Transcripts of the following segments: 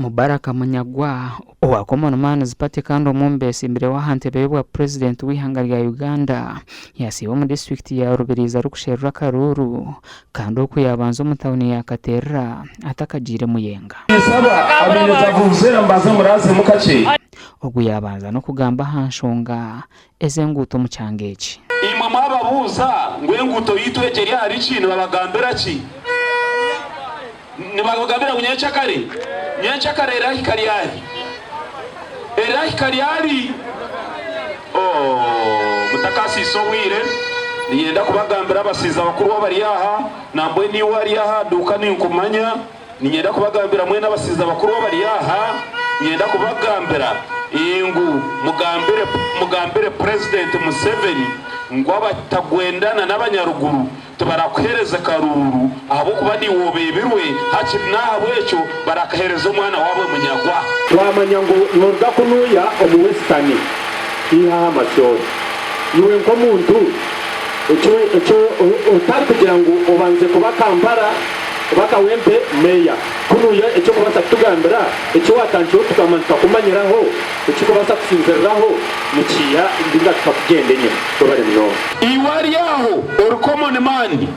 Mubaraka Munyagwa owa Common Man's Party kandi omwe omu beetsimbireho aha ntebe y'obwa Purezidenti w'eihanga rya Uganda yasiiba omu disiturikiti ya Rubirizi arikusherura akaruuru kandi oku yaabanza omu tauni ya Katerera atakagiire Muyenga. Ninsaba abaine vuvuzera mubanze muraazemu kakye. Ogu yaabanza n'okugamba aha nshonga ez'enguuto omu kyanga eki. Imwe mwababuuza ngu enguuto yaitu egi eri ahari ki, nibabagambira ki? Nibabagambira ngu nyenkyakare, nyenkyakare erahika ryari? Erahika ryari? Oo, mutakaasiisa obwire, niinyenda kubagambira abasaiza bakuru abari aha, nambwenu iwe ari aha duuka ninkumanya. Niinyenda kubagambira mwena abasaiza bakuru abari aha, niinyenda kubagambira ngu mugambire mugambire Purezidenti Museveni ngu abatagwendana n'abanyaruguru tibarakuheereze karuuru ahabw'okuba niiwe obeebirwe hakiri n'ahabw'ekyo barakaheereza omwana waabo Munyagwa. Twamanya ngu noruga kunuya omu Western haihi aha Masyoro. Iwe nk'omuntu ekyo ekyo otari kugira ngu obanze kuba Kampala oba Kawempe Meeya, kunuya eky'okubaasa kutugambira eki watandikireho tukamanya tukakumanyiraho, ekirikubaasa kusinziriraho nikiiha ninga tukakugyenda enyima. Webare munonga. Iwe ari aho ori common man,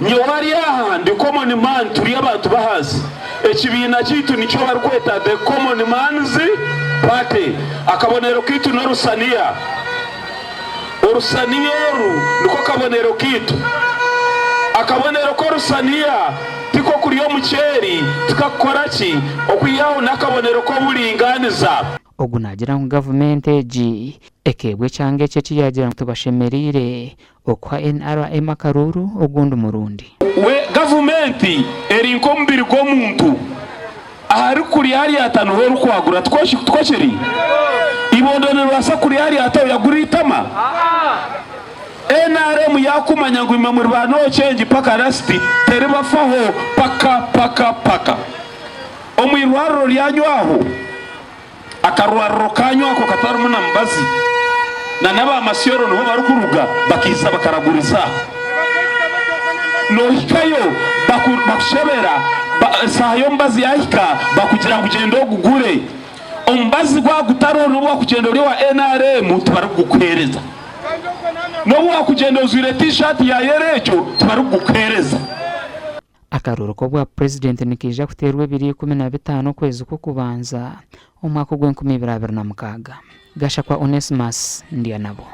nyowe ari aha ndi common man turi abantu b'ahansi. Ekibiina kyaitu nikyo barikweta the common man's party. Akabonero kaitu n'orusaniya. Orusaniya oru niko kabonero kaitu. Akabonero k'orusaniya tik'okurya omuceeri, tikakukora ki, okwihaho n'akabonero k'oburingaaniza. Ogu naagira ngu gavumenti egi ekeebwa ekyanga eki eki yaagira ngu tibashemereire okuha NRM akaruuru ogundi murundi. We gavumenti eri nk'omubiri gw'omuntu. Ahari kuryaryata niho orikwagura, tikwo kiri? Eibondo niribaasa kuryaryata oyagura eitama? Nrm yaakumanya ngu imwe muri ba no change paka last, teribafaho paka paka paka. Omu irwariro ryanyu aho, akarwariro kanyu ako katarimu na mubazi, na n'aba Masioro niho barikuruga bakaija bakaraguriza aho. Nohikayo bakushebera, esaaha y'omubazi yaahika bakugira ngu gyenda ogugure. Omubazi gwaba gutariho n'obu wakugyenda ori owa nrm tibarikugukuheereza. N'obu wakugyenda ojwaire T-shirt ya yellow egyo tibarikugukuheereza. Akaruuru k'obwa Purezidenti nikaija kuteerwa ebiro 15 okwezi kw'okubanza omwaka ogw'enkumi ibiri abiri na mukaaga. Gashakwa Onesmus, Ndyanabo.